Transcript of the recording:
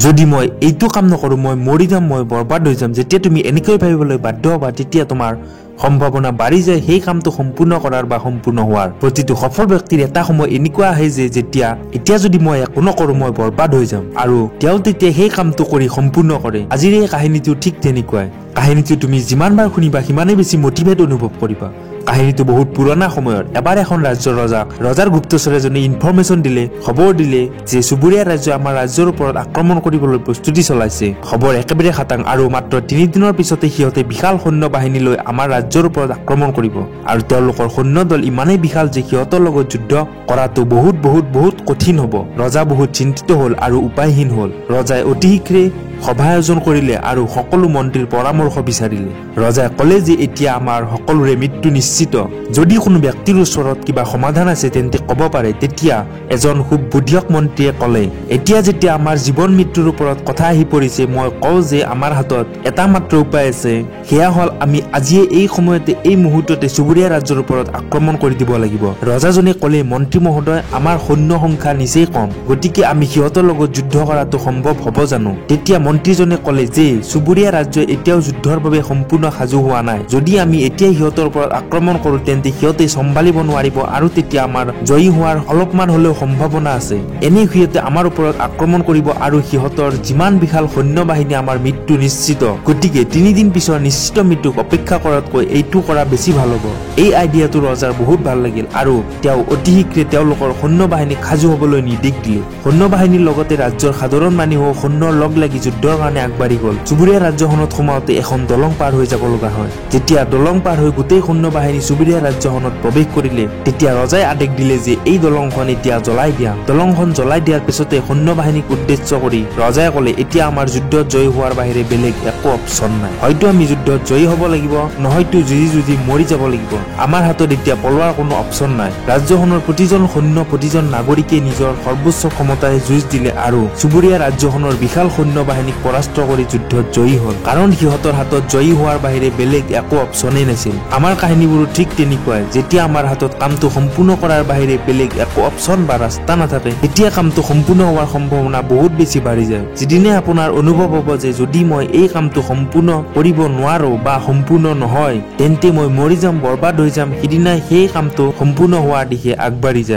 যদি মই এইটো কাম নকৰোঁ মই মৰি যাম, মই বৰবাদ হৈ যাম। যেতিয়া তুমি এনেকৈ ভাবিবলৈ বাধ্য হ'বা তেতিয়া তোমাৰ সম্ভাৱনা বাঢ়ি যায় সেই কামটো সম্পূৰ্ণ কৰাৰ বা সম্পূৰ্ণ হোৱাৰ। প্ৰতিটো সফল ব্যক্তিৰ এটা সময় এনেকুৱা আহে যে যেতিয়া এতিয়া যদি মই একো নকৰোঁ মই বৰবাদ হৈ যাম, আৰু তেওঁ তেতিয়া সেই কামটো কৰি সম্পূৰ্ণ কৰে। আজিৰ এই কাহিনীটো ঠিক তেনেকুৱাই। কাহিনীটো তুমি যিমানবাৰ শুনিবা সিমানেই বেছি মটিভেট অনুভৱ কৰিবা। কাহিনীটো বহুত পুৰণা সময়ৰ। এবাৰ এখন ৰাজ্যৰ ৰজাৰ গুপ্তচৰ এজনে ইনফৰমেশ্যন দিলে, খবৰ দিলে যে চুবুৰীয়া ৰাজ্য আমাৰ ৰাজ্যৰ ওপৰত আক্ৰমণ কৰিবলৈ প্ৰস্তুতি চলাইছে। খবৰ একেবাৰে খাটাং আৰু মাত্ৰ 3 দিনৰ পিছতে সিহঁতে বিশাল সৈন্য বাহিনী লৈ আমাৰ ৰাজ্যৰ ওপৰত আক্ৰমণ কৰিব। আৰু তেওঁলোকৰ সৈন্য দল ইমানেই বিশাল যে সিহঁতৰ লগত যুদ্ধ কৰাটো বহুত বহুত বহুত কঠিন হ'ব। ৰজা বহুত চিন্তিত হ'ল আৰু উপায়হীন হ'ল। ৰজাই অতি শীঘ্ৰে সভা আয়োজন কৰিলে আৰু সকলো মন্ত্ৰীৰ পৰামৰ্শ বিচাৰিলে। ৰজাই ক'লে যে এতিয়া আমাৰ সকলোৰে মৃত্যু নিশ্চিত। যদি কোনো ব্যক্তিৰ ওচৰত কিবা সমাধান আছে তেন্তে ক'ব পাৰে। তেতিয়া এজন খুব বুদ্ধিয়ক মন্ত্ৰীয়ে ক'লে, এতিয়া যেতিয়া আমাৰ জীৱন মৃত্যুৰ ওপৰত কথা আহি পৰিছে, মই কওঁ যে আমাৰ হাতত এটা মাত্ৰ উপায় আছে, সেয়া হ'ল আমি আজিয়ে এই সময়তে এই মুহূৰ্ততে চুবুৰীয়া ৰাজ্যৰ ওপৰত আক্ৰমণ কৰি দিব লাগিব। ৰজাজনে ক'লে, মন্ত্ৰী মহোদয়, আমাৰ সৈন্য সংখ্যা নিচেই কম, গতিকে আমি সিহঁতৰ লগত যুদ্ধ কৰাটো সম্ভৱ হ'ব জানো? তেতিয়া মন্ত্ৰীজনে ক'লে যে চুবুৰীয়া ৰাজ্যই এতিয়াও যুদ্ধৰ বাবে সম্পূৰ্ণ সাজু হোৱা নাই। যদি আমি এতিয়া সিহঁতৰ ওপৰত আক্ৰমণ কৰোঁ তেন্তে সিহঁতে চম্ভালিব নোৱাৰিব আৰু তেতিয়া আমাৰ জয়ী হোৱাৰ অলপমান হ'লেও সম্ভাৱনা আছে। এনে সিহঁতে আমাৰ ওপৰত আক্ৰমণ কৰিব আৰু সিহঁতৰ যিমান বিশাল সৈন্য বাহিনী আমাৰ মৃত্যু নিশ্চিত। গতিকে 3 দিন পিছৰ নিশ্চিত মৃত্যুক অপেক্ষা কৰাতকৈ এইটো কৰা বেছি ভাল হ'ব। এই আইডিয়াটো ৰজাৰ বহুত ভাল লাগিল আৰু তেওঁ অতি শীঘ্ৰে তেওঁলোকৰ সৈন্য বাহিনীক সাজু হ'বলৈ নিৰ্দেশ দিলে। সৈন্য বাহিনীৰ লগতে ৰাজ্যৰ সাধাৰণ মানুহো সৈন্যৰ লগ লাগি যুদ্ধৰ কাৰণে আগবাঢ়ি গ'ল। চুবুৰীয়া ৰাজ্যখনত সোমাওঁতে এখন দলং পাৰ হৈ যাব লগা হয়। যেতিয়া দলং পাৰ হৈ গোটেই সৈন্য বাহিনী চুবুৰীয়া ৰাজ্যখনত প্ৰৱেশ কৰিলে, তেতিয়া ৰজাই আদেশ দিলে যে এই দলংখন এতিয়া জ্বলাই দিয়া। দলংখন জ্বলাই দিয়াৰ পিছতে সৈন্য বাহিনীক উদ্দেশ্য কৰি ৰজাই ক'লে, এতিয়া আমাৰ যুদ্ধত জয়ী হোৱাৰ বাহিৰে বেলেগ একো অপচন নাই। হয়তো আমি যুদ্ধত জয়ী হ'ব লাগিব, নহয়তো যুঁজি যুঁজি মৰি যাব লাগিব। আমাৰ হাতত এতিয়া পলোৱাৰ কোনো অপচন নাই। ৰাজ্যখনৰ প্ৰতিজন সৈন্য, প্ৰতিজন নাগৰিকে নিজৰ সৰ্বোচ্চ ক্ষমতাৰে যুঁজ দিলে আৰু চুবুৰীয়া ৰাজ্যখনৰ বিশাল সৈন্য বাহিনীক পৰাস্ত কৰি যুদ্ধত জয়ী হ'ল। কাৰণ সিহঁতৰ হাতত জয়ী হোৱাৰ বাহিৰে বেলেগ একো অপচনেই নাছিল। আমাৰ কাহিনীবোৰো ঠিক তেনেকুৱাই। যেতিয়া আমাৰ হাতত কামটো সম্পূৰ্ণ কৰাৰ বাহিৰে বেলেগ একো অপচন বা ৰাস্তা নাথাকে, তেতিয়া কামটো সম্পূৰ্ণ হোৱাৰ সম্ভাৱনা বহুত বেছি বাঢ়ি যায়। যিদিনে আপোনাৰ অনুভৱ হ'ব যে যদি মই এই কামটো সম্পূৰ্ণ কৰিব নোৱাৰো বা সম্পূৰ্ণ নহয় তেন্তে মই মৰি যাম, বৰবাদ হৈ যাম, সিদিনাই সেই কামটো সম্পূৰ্ণ হোৱাৰ দিশে আগবাঢ়ি যায়।